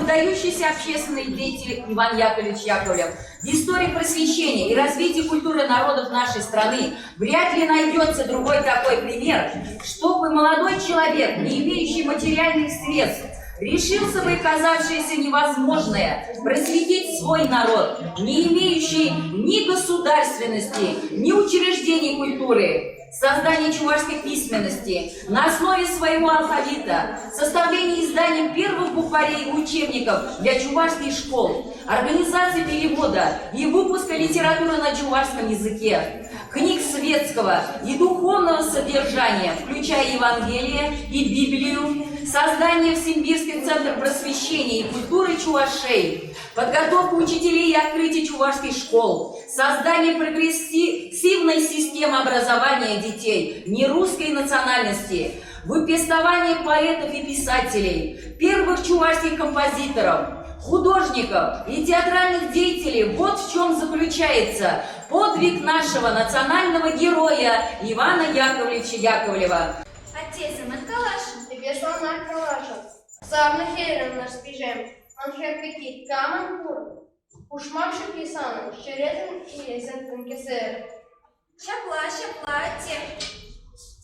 Выдающийся общественный деятель Иван Яковлевич Яковлев в истории просвещения и развития культуры народов нашей страны вряд ли найдется другой такой пример, чтобы молодой человек, не имеющий материальных средств, решился бы казавшееся невозможное просветить свой народ, не имеющий ни государственности, ни учреждений культуры, создание чувашской письменности на основе своего алфавита, составление издания первых букварей и учебников для чувашских школ, организация перевода и выпуска литературы на чувашском языке, книг светского и духовного содержания, включая Евангелие и Библию, создание в Симбирский центр просвещения и культуры чувашей, подготовка учителей и открытие чувашских школ, создание прогрессивной системы образования детей нерусской национальности, выпестование поэтов и писателей, первых чувашских композиторов, художников и театральных деятелей. Вот в чем заключается подвиг нашего национального героя Ивана Яковлевича Яковлева. Аттесем, ан калаҫ. Эпир сана калаҫӑп. Савнӑ хӗрӗм Нарспиҫем, ан хӗр пекки камӑн пур? Пушмак ҫукки санӑн, ҫӳретӗн эсӗ тӗнкесер. Ҫапла, ҫапла, атте.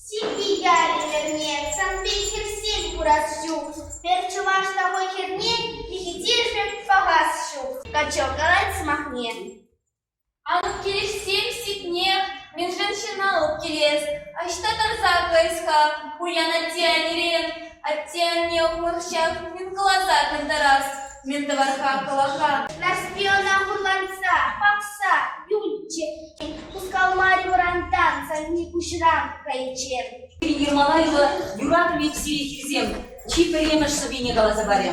Сивви ялӗ хӗрне сан пек хӗрсем курас ҫук. Пӗр чӑваш та хӑй хӗрне Михетершӗн пӑхас ҫук. Каччӑ калать сӑмахне. Алӑк килӗшсем ситне, мӗншӗн ҫынна алӑк килес? Ӑҫта тӑрса кайс-ха пуян атте-аннерен? Атте-анне ухмахҫах мӗн каласа кантарас, мӗн тӑвар-ха кӑлаха? Нарспи ӑна хурланса, пӑхса юлчӗ. Хускалмарӗ вӑрантан савни куҫран кайиччен. Ермолаева юратнӑ сире хирсем чи пӗрремӗш сӑввине каласа парӗ.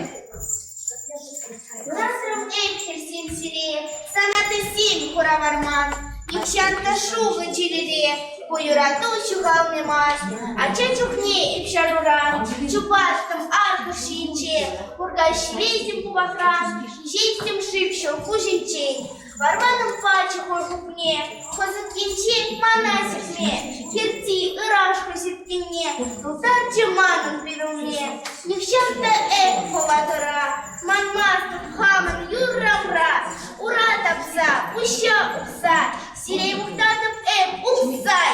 Юратрӑм эп хӗрсем сире, сана тӗсем хураварман. Нихҫан та шухӑ чӗрере ку юрату ҫухалнӑ мар. Ача чухне эп ҫаруран чупаттӑм аркӑш ҫинче, курка ҫиеттӗм хупахран, ҫиттӗм шыв ҫӑл куҫӗнчен. Варманӑн пачӗ хӑй хупне, хӑсӑккинче мана сӗкме, хирти ыраш хӑсӑккине тултарчӗ манӑн пирӗнне. Нихҫан та эп хӑва тӑра, манмастӑп хамӑн юррамра. Ура тапса, пуҫа ухса, сире мухтатӑп эп Ухсай.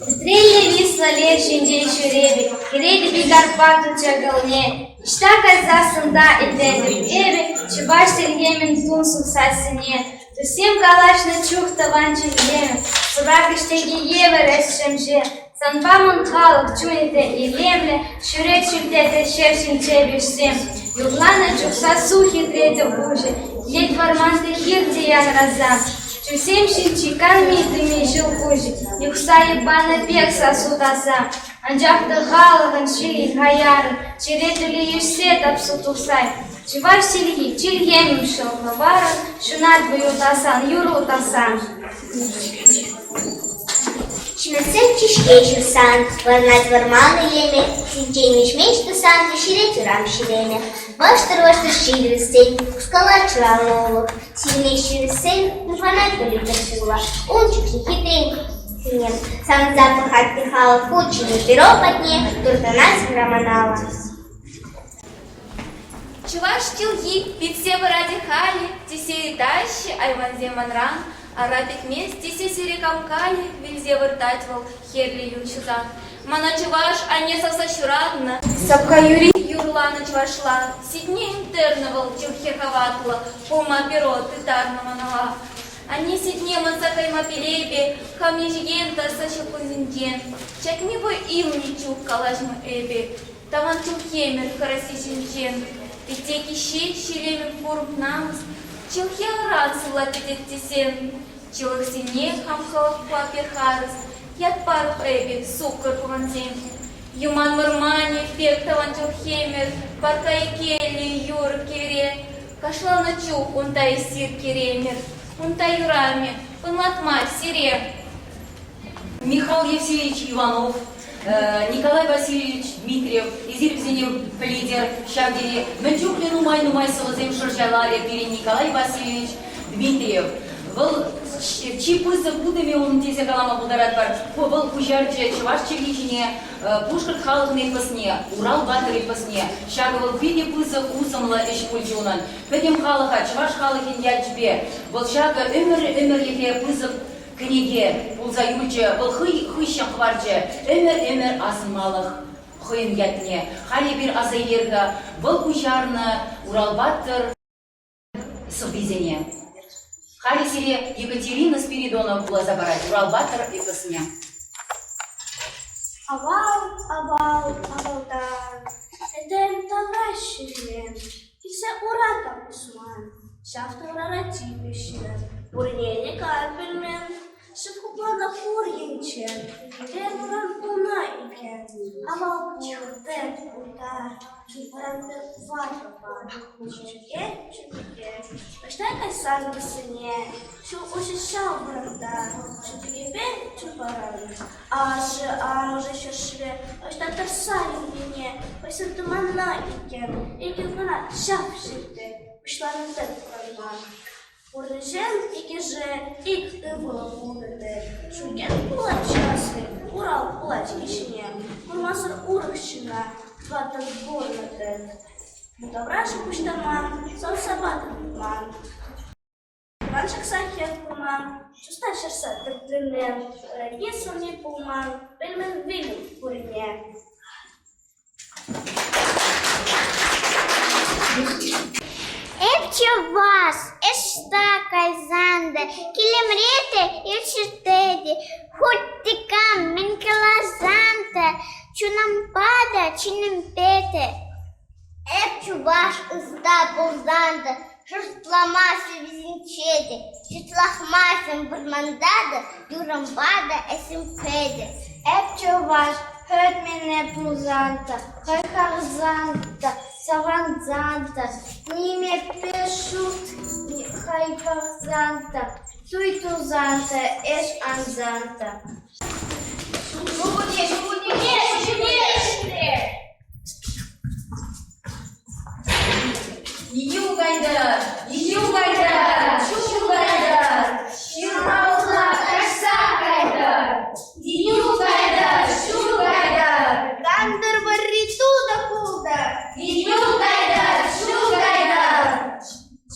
Тӗтреллӗ Висла леш енчен ҫӳретӗп, кӗретӗп Икарпа ту чакӑлне. Ӑҫта кайсассӑн та итлетӗп эпӗ чӑваш чӗлхемӗн тунсӑх сассине. Туссем калаҫнӑ чух тӑван чӗлхемӗм шура кӗҫтеке евӗр эс ҫемҫе. Санпа мӑн халӑх чунӗ те илемлӗ, ҫӳрет ҫӳлте те ҫӗр ҫинче вӗҫсем. Юрланӑ чух сассу хитре те уҫӑ, килет вӑрманти хирте янраса. Чусем ҫинчи канми тӳми ҫул куҫӗ юхса йӑпаннӑ пек сассу таса. Анчах та халӑхӑн ҫил хаярӑн черетлӗ ӳссе тапсу тухсан, чӑваш чӗлхи чӗлхемӗм шӑллӑ варӑн, ҫунат вӑю тасан, юру тасан. Ҫӗмӗртсен чышки ҫурсан, вӑранать вӑрман илемӗ, синчен вӗҫмест тусан, ҫӳрет урам ҫеремӗ. Вӑштӑр-вӑштӑр ҫил вӗҫсен, хускалать шуралнӑ улӑх, сивӗне ҫӳресен, нушаланать пӗлӳ пула. Ун чухне хитрен Савӑнса пӑхать Михаил Кучинӗ перо патне, туртӑнать романала. Чӑваш чӗлхи пиҫсе пырать халӗ, тесе ыйтаҫҫӗ айвансем манран. Ара пӗтмест тесе сире кам калӗ, вилсе выртать вӑл хӗрлӗ юн ҫусан. Мана чӑваш анне савса ҫуратнӑ. Сӑпка юри юрланӑ чӑвашла, ситне ӳнтернӗ вӑл чӗлхе хаватлӑ, пулма перо тытарнӑ манала. Анне сетне манса кайма пилепе, хам ӗҫекен таса ҫӑлкунсенчен. Чакми вӑй илнӗ чух калаҫнӑ эпӗ, тӑван чӗлхемӗр хӑрасси ҫинчен. Пите киҫе ҫӳремӗп курӑк намӑс, чӗлхе ыран сывлать тетет тесен. Чӑлӑхсене хам халӑхпа пӗр харӑс ят парӑп эпӗ суккӑр тӑвансем. Юман вӑрманӗ пек тӑван чӗлхемӗр, парка икеллӗ юр кӗре. Кашланӑ чух унта эсир киремӗр, унта юрамӗ, ӑнлатма сире. Михаил Евсеевич Иванов, Николай Васильевич Дмитриев, эсир вӗсене пӗлетӗр ҫав тери. Мӗн чухлӗ нумай-нумай сӑвӑсем шӑрҫаларӗ пирӗн Николай Васильевич Дмитриев. Вӑл чи пысӑк утӑмӗ ун тесе калама пултаратпӑр. Вӑл куҫарчӗ чӑваш чӗлхи ҫине пушкӑрт халӑхӗн эпосне, Урал-Батыр эпосне. Ҫакӑ вӑл питӗ пысӑк усӑмлӑ ӗҫ пулчӗ унӑн. Пӗтӗм халӑха чӑваш халӑхӗн ячӗпе вӑл ҫакӑ ӗмӗр-ӗмӗрлӗхе пысӑк кӗнеке пулса юлчӗ. Вӑл хӑй хыҫҫӑн хӑварчӗ ӗмӗр-ӗмӗр асӑнмалӑх хӑйӗн ятне. Халь эпир аса илер-ха, вӑл куҫарнӑ Урал-Батыр сӑввисене. Халӗ сире Екатерина Спиридонова вуласа парать Урал-Батыр эпосне. Авал, авал, авалтан этем тавра ҫӳремен, килсе ура та пусман, ҫав таврара тивӗҫнӗ, пурне никам пӗлмен. Шыв хупланӑ пур енчен, тем вырӑн пулнӑ иккен. Авал пур, тем унта, чунтан пӗр ватӑ пар. Чӳке, чӳке, ӑҫта кайсан вӗсене, ҫул уҫӑ ҫав вырӑнта. Чӳкепе чупаран, ашшӗ-амӑшӗ ҫӗршывӗ ӑҫта тӑрса юлнине хӑйсем тӑманна иккен. Икӗ куна ҫав ҫӗрте пуҫланӑ тӗп пурӑнма. Пурнӑҫӑн иккӗшӗ ик ывӑл пулнӑ тӗк, Шуйкен пулать ҫасли, Урал пулать кӗҫне, курмасӑр урӑх ҫынна тӑваттӑн пурӑннӑ тӗк. Таврашӗ пуҫтарман, сӑн-сӑпат тытман. Тӑван ҫакса хӗр курман, чуста ҫӑрса тӗттӗмлен, ырри-сунни пулман, пӗлмен вилӗм пуррине. Эп чӑваш, ӑҫта кайсан та, килӗмре те, ӳсӗрте те, хуть те кам мӗн каласан та, чунӑмпа та, чӗнӗмпе те. Эп чӑваш ӑста пулсан та, шутламастӑп вӗсенче те, чӑтлахмастӑп вӑрманта та, юрӑмпа та, ӗҫӗмпе те. Эп чӑваш, хӗртмене пулсан та, хӑйхарсан та, савӑнсан та, нимепе ҫурт хайпарсан та, туй тусан та, ӗҫ ансан та. Ҫуркунне, ҫуркунне, ҫуркунне! Ию кайта, ию кайта, ҫу кайта, ҫырмалла каҫса кайта. Ию кайта, ҫу кайта. Кантӑр вӑрри тутӑ пултӑр. Ию кайта, ҫу кайта.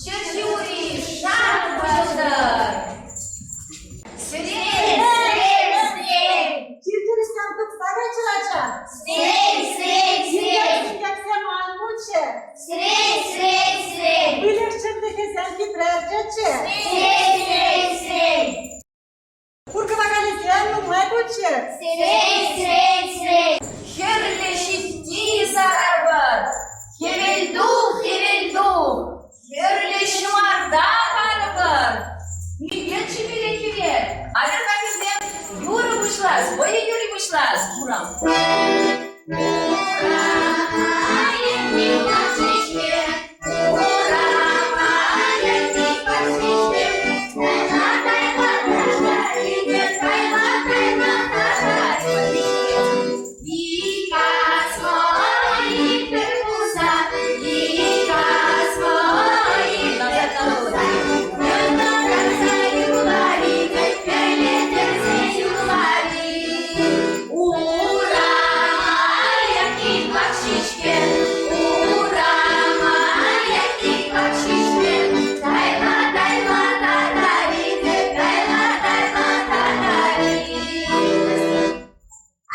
Ҫӗр ҫури шар пултӑр. Сӗрен, сӗрен, сӗрен. Чир-чӗрӗстен тухса кайччӑр ача. Сӗрен, сӗрен, сӗрен. Инкексем ан пулччӑр. Сӗрен, сӗрен, сӗрен. Выльӑх-чӗрлӗхӗсем хитре ӗрчеччӗр. Сӗрен, сӗрен, сӗрен. Хур-кӑвакалӗсем нумай пулччӑр. Сӗрен, сӗрен, сӗрен. Хӗрлӗ ҫитти сарӑпӑр. Хӗвелтух, хӗвелтух. Хӗрлӗ ҫӑмарта парӑпӑр. Милет-ши пире хӗвел? Атьӑр-ха, хӗрсем, юрӑ пуҫлас, вӑйӑ юрри пуҫлас. Урам.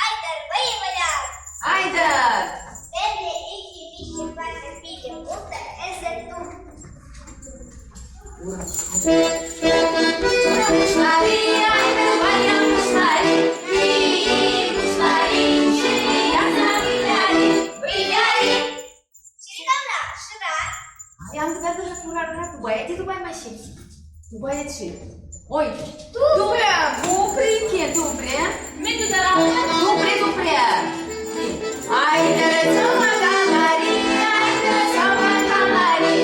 Айтӑр, вӑйӑ выляр! Айтӑр! Пӗрре, иккӗ, виҫҫӗ, тӑваттӑ, пилӗк, улттӑ, эсӗ тух. Шыркавра, шыра. Тупаять-и тупаймасть-и? Тупаять-ши? Ой, тупрӗ, тупрӗ иккен, тупрӗ. Мӗн тутаратӑн? Тупрӗ, тупрӗ. Айтӑр сӑмакалари, айтӑр сӑмакалари,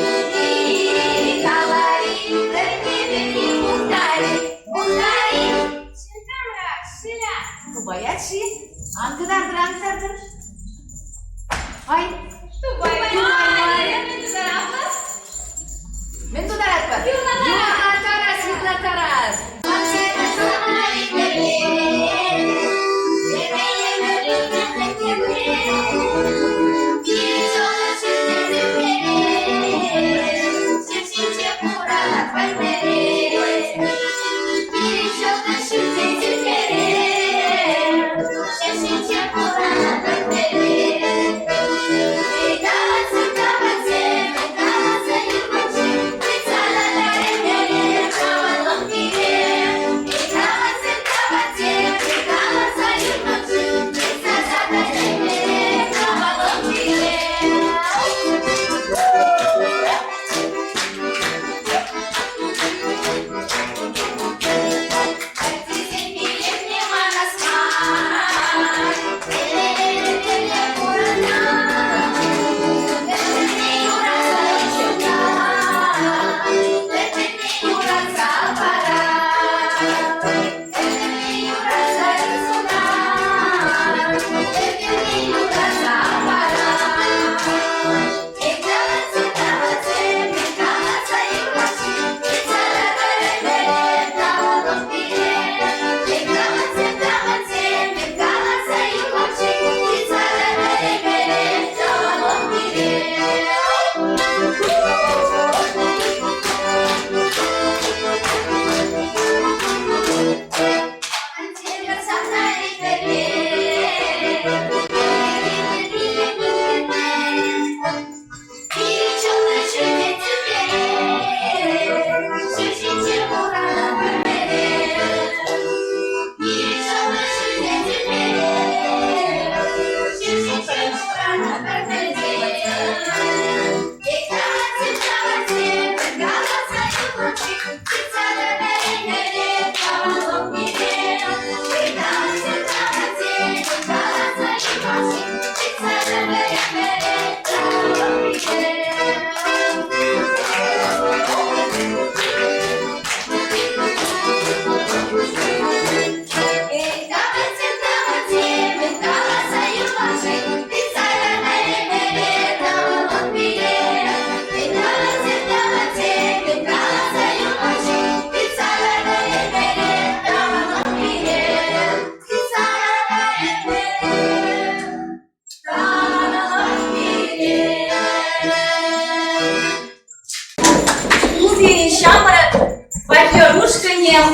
калари, пӗрне-пӗри мухтари, мухтари. Шыркавра, шыра. Тупаять-ши? Ан кӑтартӑр, ан кӑтартӑр. Ай, Тупаймарӗ. Мӗн тутаратпӑр? Мӗн тутаратпӑр? Юрлаттарас. Юрлаттарас, юрлаттарас.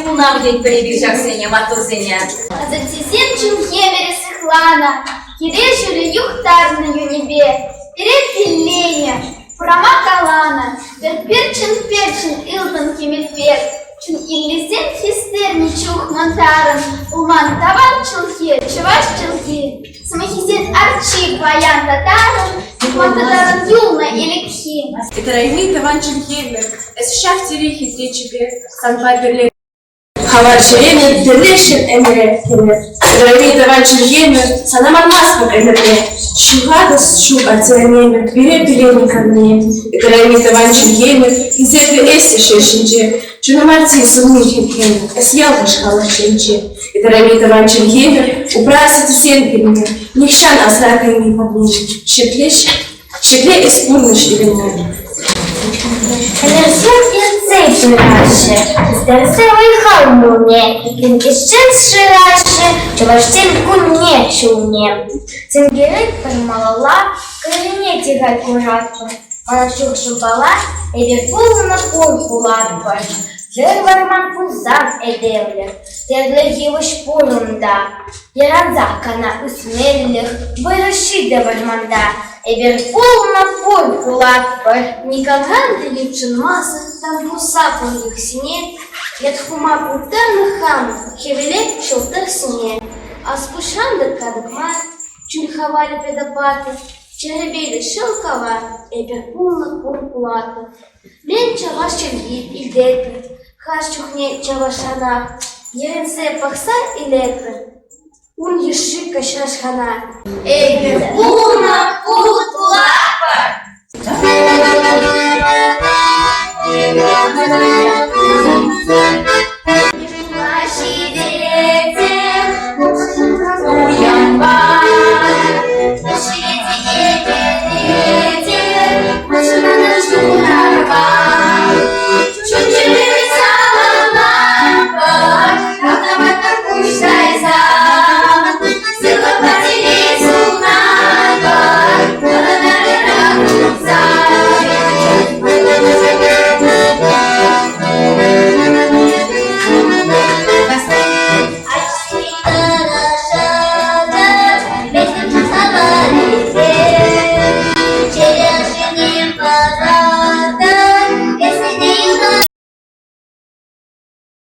хунав тетпӗр эпир ҫаксене, маттурсене. Асаттесем чун-хемӗре сыхланӑ, хире ҫулӗ юхтарнӑ юнӗпе, пире пилленӗ, хурама каланӑ, пӗр перчӗн-перчӗн ылтӑн кӗмӗл пек. Чун иллисем хистернӗ чух мӑнтарӑн пулман таван чӗлхе, чӑваш чӗлхи. Сӑмахӗсен арчи паян та тарӑн, ман татарӑн юлнӑ ӗлӗкхи. Ытарайми тӑван чӗлхемӗр, эс ҫав тери хитре чипер, санпа пӗрле Хавар чӗремӗр пӗрлешӗн ӗмӗре кӗмӗр. Ытарайми тӑван чӗлхемӗр, сана манмастпӑр ӗмӗрне. Ҫухатас ҫук атте-аннемӗр, пире пиленӗ канне. Ытарайми тӑван чӗлхемӗр, хисеплӗ эс те ҫӗр ҫинче. Чунӑмарти сунни хӗлхемӗр, эс ялкӑш халӑх ҫинче. Ытарайми тӑван чӗлхемӗр, упрасӗ тесен пирне, нихҫан асра кайми парне. Ҫӗкле, ҫӗкле эс пурнӑҫ илемне. Ӗнерсем иртсе пыраҫҫӗ, ӳстерсе вӑй-хал мулне, иккӗн шыраҫҫӗ чӑвашсен кунне-ҫулне. Сӗнкеретпӗр малалла, кайрине те халь куратпӑр. Мана ҫук ҫулпала эпир пулнӑ пур пулатпӑр. Хӗр вӑрман пулсан этемлӗх, тӗрлӗ йывӑҫ пур унта. Ярансах кана ӳсмеллӗх вӑйлӑ ҫитӗ вӑрманта. Эпир пулнӑ пур пулатпӑр. Никамран та ютшӑнмасӑр тан пулса пур йӑхсене, ят хума пултарнӑ хамӑр хӗвеле ҫӑлтӑрсене. Ас-пуҫран та катӑк мар, чун хавалӗпе те паттӑр, Чӗрепеллӗ ҫӑл кавар, эпир пулнӑ пур пулатпӑр. Мӗн чӑваш чӗлхи илтетпӗр, хӑш чухне чӑвашранах йӗрӗнсе пӑхса илетпӗр. Ун йышши каҫрашхана. Эпир пулнӑ пур.